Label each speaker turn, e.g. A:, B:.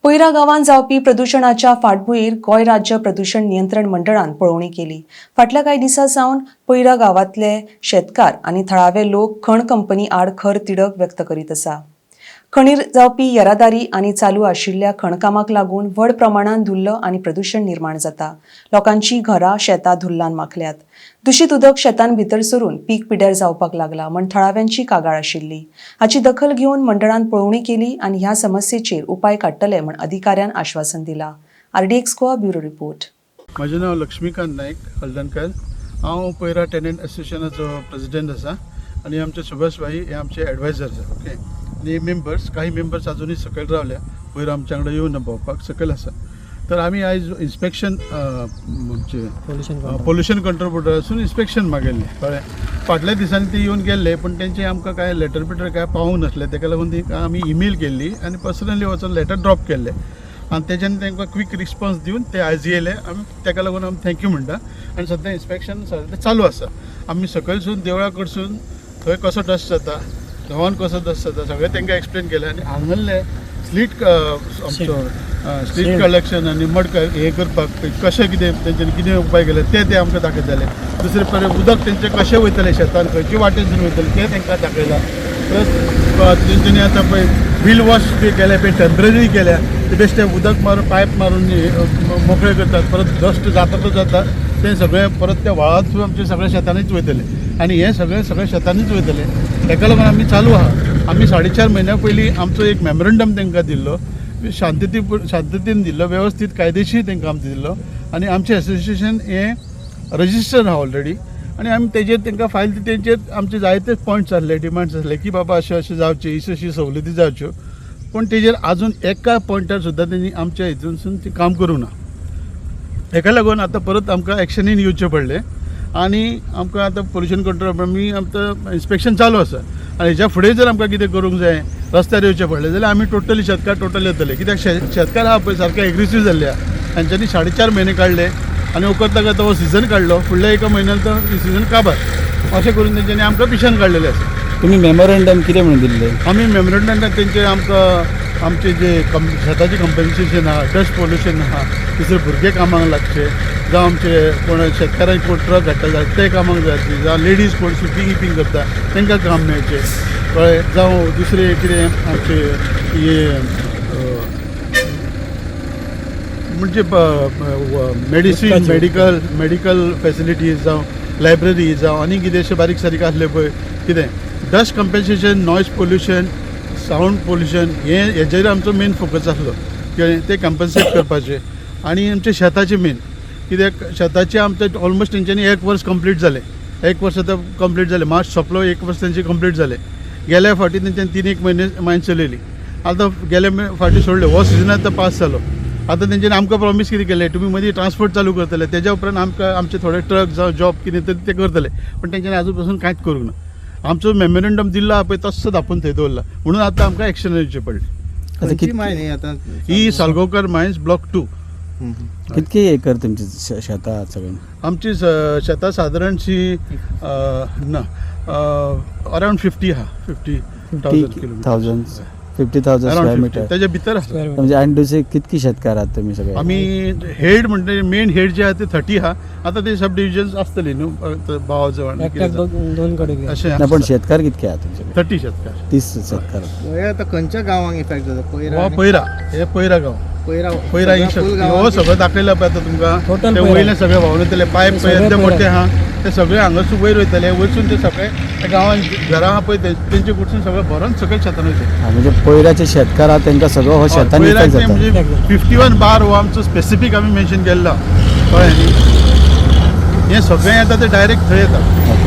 A: पयरा गांवांत जावपी प्रदुशणाच्या फाटभुंयेर गोंय राज्य प्रदुशण नियंत्रण मंडळान पळोवणी केली. फाटल्या कांय दिसां सावन पयरा गांवांतले शेतकार आनी थळावे लोक खण कंपनी आड खर तिडक व्यक्त करीत आसा. खणीर जावपी येरादारी आनी चालू आशिल्ल्या खणकामाक लागून व्हड प्रमाणात धुल्ल आनी प्रदुशण निर्माण जाता. लोकांची घरां, शेतां धुल्लान माखल्यात. दुशीत उदक शेतान भितर सरून पीक पिड्यार जावपाक लागला म्हण थळाव्यांची कागाळ आशिल्ली. हाची दखल घेवन मंडळान पळोवणी केली आनी ह्या समस्येचेर उपाय काडटले म्हण अधिकाऱ्यान आश्वासन दिला. RDX Goa, bureau report.
B: म्हजें नांव लक्ष्मीकांत नायक हळदणकर. हांव पयरा टेनंट असोसिएशनाचो प्रेसिडेंट आसा आनी आमचे सुभाष भाई हे आमचे एडवायजर आसा. ओके, आनी मेंबर्स, काही मेंबर्स अजुनूय सकयल रावल्या. वयर आमच्या वांगडा येवना भोंवपाक, सकयल आसा. तर आमी आयज इन्स्पेक्शन आमचे पोल्युशन कंट्रोल बोर्डासून इन्स्पेक्शन मागयल्लें, कळ्ळें? फाटल्या दिसांनी ते येवन गेल्ले, पूण तेंचे आमकां कांय लेटर बिटर कांय पावूंक नासलें. तेका लागून ती आमी इमेल केल्ली आनी पर्सनली वचून लेटर ड्रॉप केल्लें आनी तेज्यान तांकां क्वीक रिस्पॉन्स दिवन ते आयज येयले. आमी तेका लागून आमी thank you म्हणटा. आनी सद्या इन्स्पेक्शन सद्या चालू आसा. आमी सकयलसून देवळा कडसून थंय कसो डस्ट जाता, गांवान कसो डस्ट जाता, सगळें तांकां एक्सप्लेन केलें. आनी हांगल्ले स्लीट, आमचो स्लीट कलेक्शन आनी मड हें करपाक कशें कितें तेंच्यांनी कितें उपाय केले ते ते आमकां दाखयताले. दुसरे परे उदक तेंचें कशें वयतलें शेतान, खंयचे वाटेनसून वयतलें तें तांकां दाखयलां. प्लस तेंच्यांनी आतां पळय व्हील वॉश बी केले पळय, टेंपररी केल्या. ते बेश्टे उदक मारून, पायप मारून हे मोकळे करतात. परत डस्ट जाता तो जाता, तें सगळें परत त्या व्हाळांत थ्रू आमचे सगळ्या शेतांनीच वयतलें आनी हें सगळें सगळ्या शेतांनीच वयतलें. तेका लागून आमी चालू आहा. आमी 4.5 म्हयन्या पयलीं आमचो एक मेमोरंडम तांकां दिल्लो, शांतते शांततेन दिल्लो, वेवस्थीत कायदेशीर तांकां आमी दिल्लो. आनी आमचें एसोसिएशन हें रजिस्टर आहा ऑलरेडी आनी आमी तेजेर तांकां फायल, तेंचेर आमचे जायते पॉयंट्स आसले, डिमांड्स आसले की बाबा अशें अशें जावचें, अशी अशी सवलती जावच्यो. पूण तेजेर आजून एका पॉयंटार सुद्दां तेणी आमच्या हितूनसून ती काम करूं ना. हेका लागून आतां परत आमकां एक्शनीन येवचें पडलें आनी आमकां आतां पोल्युशन कंट्रोल आमी आमकां इन्स्पेक्शन चालू आसा. आनी हेच्या फुडें जर आमकां कितें करूंक जाय, रस्त्यार येवचें पडलें जाल्यार आमी टोटली शेतकार टोटल येतले. कित्याक शेतकार आहा पळय सारके एग्रेसीव जाल्ले आहा. तांच्यांनी 4.5 म्हयने काडले आनी वखद करता हो सिजन काडलो. फुडल्या एका म्हयन्यान तो सिजन काबार अशें करून तेंच्यांनी आमकां पिशान काडलेलें आसा.
C: तुम्ही मेमोरंडम कितें म्हणून दिल्लें?
B: आमी मेमोरंडम तेंचे आमकां आमचे जे कम शेताचें कंपन्सेशन आहा, डस्ट पोल्युशन आहा, दुसरे भुरगे कामाक लागचे, जावं आमचे कोण शेतकारांक कोण ट्रक हाडटा जाल्यार ते कामाक जाय, जावं लेडीज कोण स्विपींग गिपींग करता तांकां काम मेळचें, कळ्ळें? जावं दुसरें कितें आमचे हे म्हणजे मेडिसीन, मेडिकल मेडिकल फॅसिलिटीज, जावं लायब्ररी, जावं आनी कितें अशें बारीक सारीक आसलें पळय कितें, dust compensation, noise pollution, sound pollution, हे हेजेर आमचो मेन फोकस आसलो की ते कंपन्सेट करपाचें. आनी आमचे शेताचें मेन कित्याक शेताचें आमचें ऑलमोस्ट तेंच्यांनी एक वर्स कंप्लीट जालें. एक वर्स आतां कंप्लीट जालें. मार्च सोंपलो, एक वर्स तेंचें कंप्लीट जालें. गेल्या फावटी तेंच्यांनी तीन एक म्हयने मायन चलयली. आतां गेले फावटी सोडले, हो सिजन आतां पास जालो. आतां तेंच्यांनी आमकां प्रॉमीस कितें केलें, तुमी मदीं ट्रान्सपोर्ट चालू करतले, तेज्या उपरांत आमकां आमचे थोडे ट्रक जावं जॉब कितें तरी ते करतले. पण तेंच्यांनी आजून पासून कांयच करूंक ना. आमचो मेमोरंडम दिल्लो आहा पळय, तस्सो धापून थंय दवरला. म्हणून आतां आमकां एक्शन येवचें पडलें.
C: आता
D: खंयची
C: कित
D: मायन ही आतां?
B: ही सालगांवकर मायन्स, ब्लॉक 2.
C: कितके एकर तुमची शेतां आहात सगळीं?
B: आमची शेतां सादारणशी ना अरावंड 50 आहा, 50,000 kilometre.
C: Thousand, 50,000
B: around
C: square
B: 50
C: metre.
B: तेज्या भितर आसा.
C: म्हणजे आनी दुसरे कितकी शेतकार आहात तुमी सगळे?
B: आमी हेड म्हणजे मेन हेड जे आहा ते 30 आहा. आतां ते सब डिविजन्स आसतली न्हू, भावाजवळ.
E: एकट्याक दोन दोन कडेन.
B: अशें.
C: ना, पण शेतकार कितके आहात तुमचे?
B: 30 शेतकार.
C: 30 शेतकार.
D: हे आतां खंयच्या गांवांक इफेक्ट जाता पयरा?
B: हो
D: आनी
B: पयरा, हे पयरा गांव.
D: पयरा.
B: पयरा ही
D: सगळ्या फुल
B: हो
D: गांवांक?
B: सगळं दाखयला पळय आतां तुमकां.
E: Total
B: ते
E: पयरा.
B: वयले सगळे व्हांवन वयतले पायप पळय
E: सगळे
B: येदे
E: पयरा.
B: मोठे आहा, ते सगळे हांगासून वयर वयतले. वचून ते सगळे त्या गांवान घरां आहा पळय तेंचे कडसून सगळें भरून सगळे शेतान वयतले.
C: हा, म्हणजे पयराचे शेतकार आहात तांकां सगळो हो शेतान इफेक्ट
B: पयराचे
C: जाता.
B: म्हणजे 51 बार हो आमचो स्पेसिफीक आमी मेन्शन केल्लो, कळ्ळें न्ही? हें सगळें येता ते डायरेक्ट थंय येता.
C: ओके.